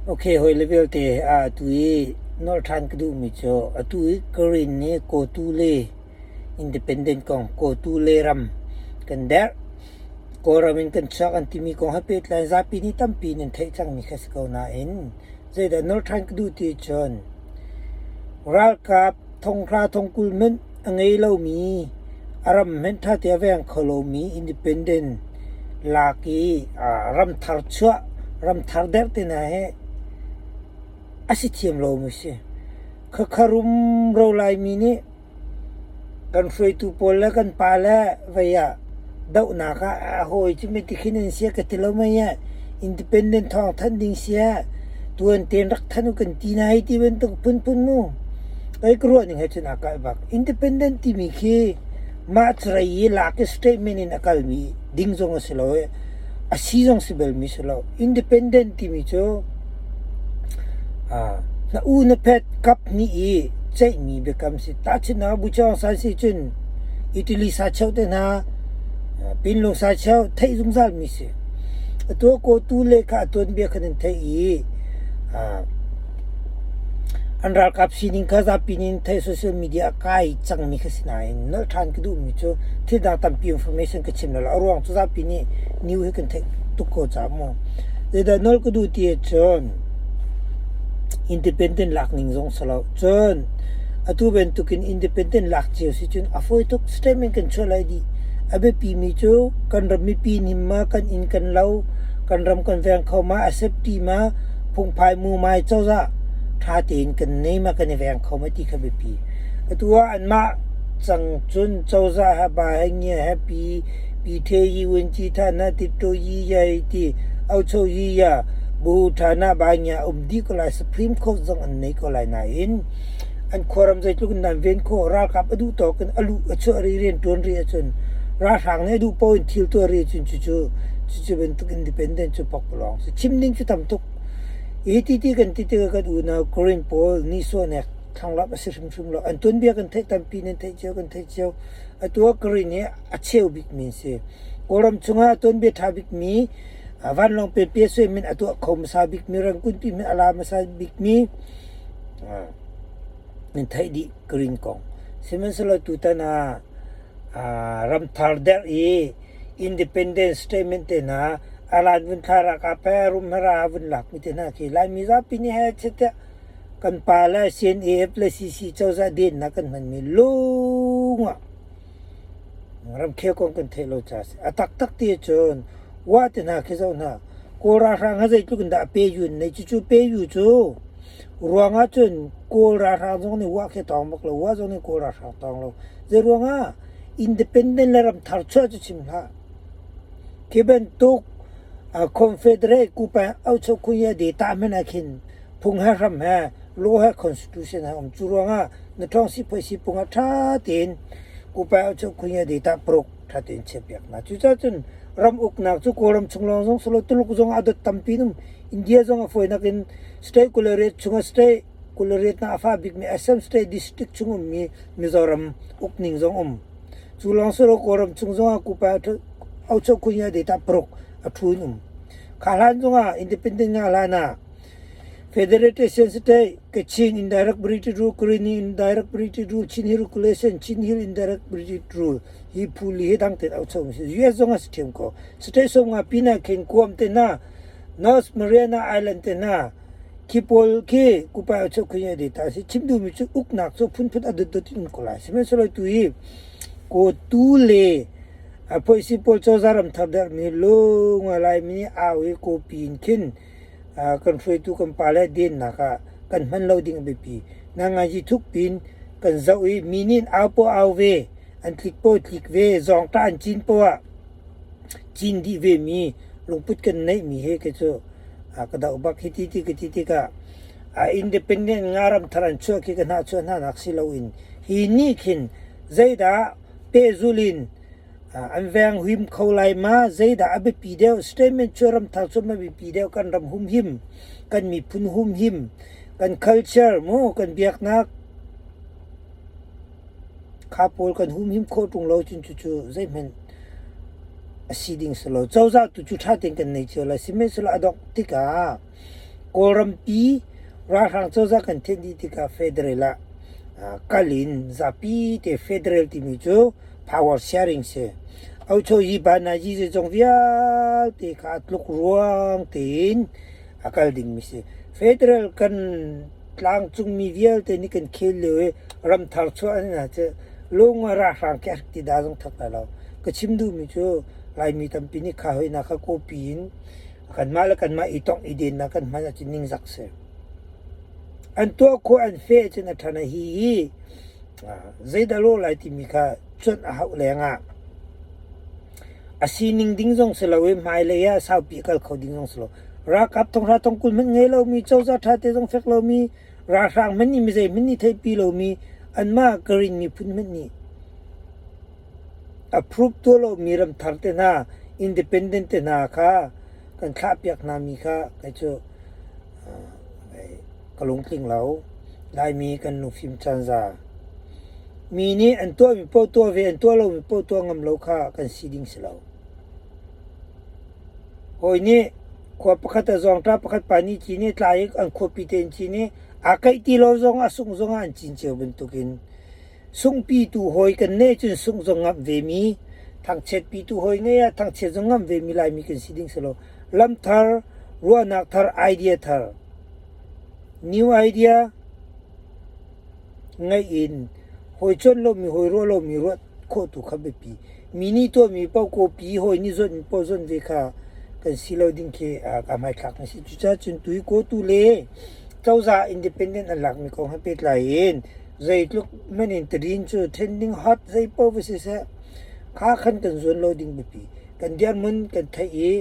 Okay, hawi le vialte atu i nolh ṭhan ka duhmi cu atu i Karen nih Kawtu le independent kong Kawtu le ram kan derh. Kawlram in kan chuak an timi kong he pehtlai zapi nih tampi nan theih cangmi kha si ko nain zeidah nolh ṭhan ka duh ti cun ralkap thonghra thongkul hmanh a ngei lomi a ram hmanh ṭhate a veng kho lomi independent lak i ramthar chuah ramthar derh te hna hi a si thiam lomi si. Khakha rumro Laimi nih Kan hruaitu pawl le kan pa le vei ah dohnak ah a hawi cu metikhin an si ka ti lo mei ah independent thawng thanh ding si ah tuan tein rak thanh u kan ti na hei ti bantuk phunphun mu. Kei ka ruah ning he cun aa kalh bak. Independent timi khi mah carei i lak i statement in a kalmi ding zong a si lo i a si zong si belmi si lo. Independent timi cu na u na phet kap hnih i ceihmi biakam si. Tahchunhnak Buchawng San si cun Italy sacheu te hna Pinlung sacheu theih zungzalmi si. Atu ko tu le kha a tuanbia khan an theih i an ralkap sining kha zapi nih an theih social media a kai cangmi kha si nain nolh ṭhan ka duhmi cu thil dang tampi information ka chim lo. A ruang cu zapi nih new hi kan theih tuk ko caah mu. Zeidah nolh ka duh ti ahcun independent lak ning zong si lo. Cun atu bantukin independent lak cio si cun a fawi tuk statement kan chuah lai dih. A biapimi cu kan ram mipi nim ma kan inn kan lo kan ram kan veng kho ma a safety ma phungphai mumai cozah ṭha tein kan nei ma kan i veng kho ma ti kha biapi. Atu ah anmah cang cun cozah he ba he ngia he pi pi the yi wen ci tha na ti to yi ya ti au cho yi ya bu tha na ba nya um di ko lai Supreme Court zong an nei ko lai nain an khuaram zeitluk in nan ven khawh ralkap a duh tawk in a luh a chuah ri rian ṭuan ri ahcun ralhrang nih a duh paoh in thil tuah ri ahcun cucu cucu bantuk independent cu pakpalawng si chim ding cu tam tuk hi ti ti kan ti tikah kan unau Korean pawl nihsawhnak thlanglap a si hrimhrim lo an tuanbia kan theih tampi nan theih cio kan theih cio atu ah Korean hi a cheu bikmi an si Kawlram chungah tuanbia ṭha bikmi vanlawng pe sui min a tuah kho hmasa bikmi Rangoon pi min a la hmasa bikmi nan theih dih Green kong. Sihmanhsehlaw tutan ah ramthar derh i independence statement te hna alan vun thla ralkap he rumhara vun lakmi te hna khi Laimi zapi nih he chiah kan pa le CNAF le CC cozah dennak kan hmanmi lung ah ramkhel kong kan theih lo caah a si. A taktak ti ahcun wa te hna khi zoh hna Kawl ralhrang ha zeitluk in dah a pe yu an nei cucu pe yu cu ruang ahcun Kawl ralhrang zong nih wa khi tawng bak lo wa zong nih Kawl ralhrang tawng lo zei ruangah independent le ram thar chuah cu chim hlah khi bantuk Confederate kupa aucho khunya de ta hmanh ah khin phung he hram he law he constitution he um cu ruangah na ṭhawng si phoi si pung ah ṭha tein kupa aucho khunya de ta paruk ṭha tein chiahpiak hna. Cucaah cun ram uknak cu Kawlram chung lawng zong si lo Tuluk zong ah dot tampi um. India zong a fawinak in state 28 chungah state 28 nak a fa bikmi Assam state district chung ummi Mizoram ukning zong um. Cu lawng si lo Kawlram chung zong ah kupa aucho khunya data paruk a thu in um. Kha hlan zongah independent nga hlan ah Federation State, Kachin Indirect British Rule, Karenni Indirect British Rule, Chin Hill Regulation, Chin Hill Indirect British Rule hi phu li hi dang tein aucho mi si. US zong a si ṭhiam ko. State som nga pin ah khin Guam te hna, North Mariana Island te hna, khi pawl khi kupa aucho khunya data si. Chim duhmi cu uknak cu phunphun a dotdot in um ko lai. Sihmanhsehlaw tu hi ko tu le a phoisi pawl cozah ram thar dermi lung a Laimi au i kawpi in khin kan hruaitu kan pale dennak ah kan hman lo ding a biapi. Nangazi thuk pin kan zoh i mi nih au poh au ve, an tlik poh tlik ve, zawngṭah an cin poh ah cin dih ve mi lungput kan neih mi he kei cu ka doh bak. Hiti ti ka ti tikah independent nga ram thar an chuah khi ka hnahchuah hna nak si loin hi nih khin zeidah pehzul in An veng huim kho lai ma? Zeidah a biapi deuh? Statement cu ramthar cu a biapi deuh. Kan ram humhim, kan miphun humhim, kan culture mu, kan biaknak kha pawl kan humhim khawh ṭung lo cun cucu zeihmanh a si ding si lo. Cozah tu cu ṭha tein kan nei cio lai. Sihmanhsehlaw a dongh tikah. Kawlrampi ralhrang cozah kan thenh dih tikah federal ah kal in zapi te federal timi cu power sharing si. Auchoyi banayi zeizong vialte kha a tluk ruang tein a kal dingmi si. Federal kan tlangcungmi vialte nih kan khel lio i ramthar chuah an hna cu lung ah ralhrang khi a rak ti dah zong thak lai lo. Ka chim duhmi cu Laimi tampi nih kha hoihna kha kawpi in kanmah le kanmah i tongh i dennak kan hman ahcun ningzak si. An tuah khawh an feh ahcun a ṭhan a hi i zeidah lawh lai timi kha cuanh a hauh lengah a sining ding zong si lo i hmailei ah saupi a kal kho ding zong si lo. Ralkap thonghra thongkul hmanh ngei lomi, cozah ṭha te zong fek lomi, ralhrang hmanh nih mizei hmanh nih theihpi lomi, anmah Karen miphun hmanh nih approve tuah lomi ramthar te hna, independent te hna kha kan thlahpiak hna mi kha kei cu ka lungtling lo. Laimi kan lungfim caan za. Mi nih an tuahmi paoh tuah ve, an tuah lomi paoh tuah ngam lo kha kan si ding si lo. Hawi nih khua pakhat ah zawngṭah pakhat pa nih cin i tlai i an khuapi te in cin i aa kaih ti lo zong a sungh zong ah an cin cio bantukin sunghpitu hawi kan neih cun sungh zong ngamh vemi, thangchiatpitu hawi ngeih ah thangchiat zong ngamh vemi Laimi kan si ding si lo. Lam thar, ruahnak thar, idea thar, new idea ngeih in hawi chawnh lomi, hawi ruah lomi ruah khawh tu kha biapi. Mi nih tuahmi paoh kawpi, hawi nih zawtmi paoh zawt ve kha kan si lo ding khi kaa hmaithlak na si. Cucaah cun tui kawtu le cozah independent an lakmi kong he pehtlai in zeitluk hmanh in tadin cu trending hot zei paoh va siseh kha khan kan zuan lo ding biapi. Kan dirhmun kan theih i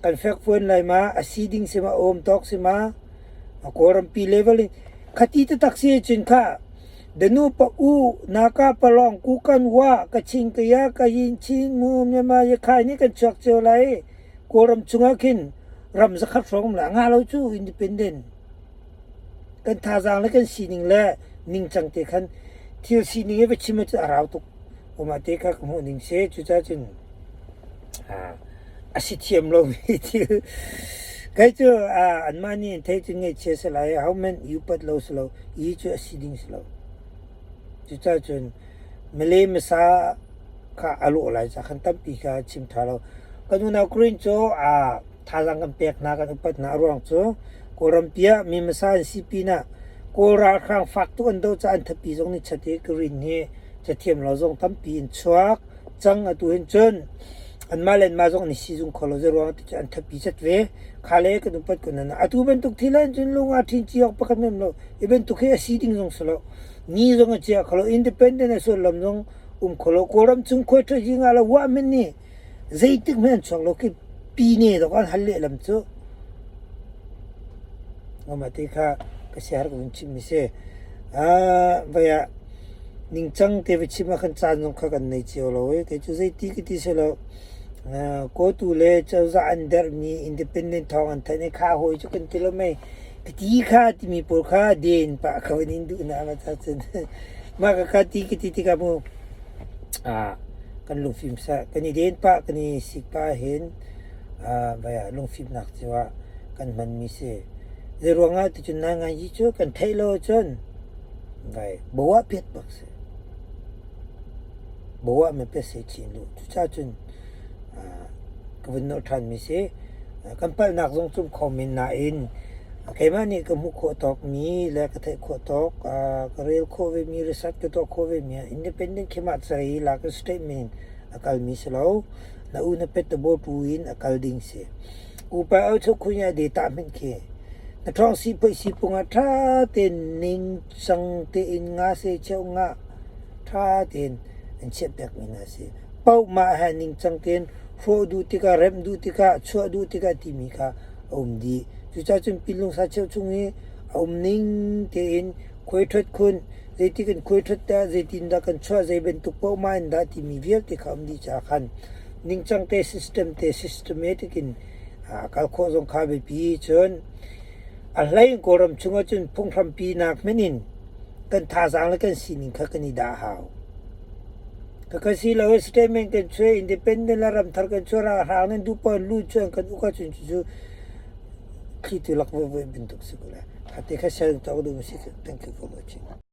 kan fekfuan lai ma, a si ding si ma, a um tawk si ma, Kawlrampi level in khati taktak si cun kha Danu pa u naka palong kukan wa kachin kaya kayin chin mu Myanmar yakhai nih kan chuak cio lai Kawlram chungah khin ram zakhat hrawng la nga lo cu independent kan thazaang le kan sining le ningcang te khan thil sining i va chim cu a rau tuk uma te kha ka hmuh ning si cucaah cun a si thiam lomi thil kei cu anmah nih an theih cun ngaihchia si lai ahohmanh i upat lo si lo i cu a si ding si lo. Cucaah cun Malay masa kha a lawh lai ca khan tampi kha chim ṭha lo. Kan unau Korean cu thazaang kan pek hna kan upat hna a ruang cu Kawlrampi ah mi masa an si pinah Kawl ralhrang fak tuk an doh caah an thatpi zong nih chat i Korean hi cathiam lo zong tampi in chuak. Cang atu hin cun anmah le anmah zong an i sizung kho lo zeiruang ti cu an thatpi chat ve. Kha le kan upat ko nan atu bantuk thil ah cun lung ah ṭhin ci awk pakhat mem lo. Hi bantuk hi a si ding zong si lo. Ni zong a chia kho lo. Independent a sullam zong um kho lo. Kawlram chung khuai ṭha hi nga lo wah men nih zeitik hmanh an chuak lo khi pine dok an hal lehlam cu. Mah ti kha ka siaherh ka vun chimmi si. Vai ah ningcang te va chim ah khan caan zong kha kan nei cio lo i kei cu zeiti ka ti si lo. Kawtu le cozah an derhmi independent thawng an thanh i kha hawi cu kan ti lo mei. Ka ti kha timi pawl kha den pah kho in duh na ma ta cun mah ka ka ti ka ti tikah mu kan lungfim sa kan i den pah kan i sik pah hin vai ah lungfimnak cio ah kan hmanmi si. Zeiruangah ticun nai hi cu kan theih lo ahcun vai bo ah piat bak si. Bo ah me piat se chin lu. Cucaah cun ka vun nolh ṭhanmi si. Kan palhnak zong cum kho men nain keimah nih ka hmuh khawh tawkmi le ka theih khawh tawk ka rel khawh vemi research ka tuah khawh vemi ah independent khi mah cei lak in statement a kalmi si lo. Na u na pet ta bo tu in a kal ding si. Upa au chuk khunya de ta hmanh khi na ṭhawng si phoih si pung ah ṭha tein ningcang tein nga se cheu nga ṭha tein an chiah piakmi hna si. Paoh mah he ningcang tein hrawh duh tikah remh duh tikah chuah duh tikah timi kha a um dih. Cucaah cun pinlungsa cheu chung i a um ning tein khuai ṭhuat khun zeitik in khuai ṭhuat dah zeitin dah kan chuah zei bantuk paoh mah in dah timi vialte kha um dih caah khan ningcang te system te systematic in kal khawh zong kha biapi. Cun a hlei in Kawlram chungah cun phunghrampi nak hmanh in kan thazaang le kan sining kha kan i dah hau. Ka kan si lo statement kan chuah independent le ramthar kan chuah ralhrang nan duh paoh in lut cu an kan uk ahcun cucu. Thlitu lak voi bantuk si ko lai. Kha te kha sharing tuah ka duhmi si. Thank you for watching.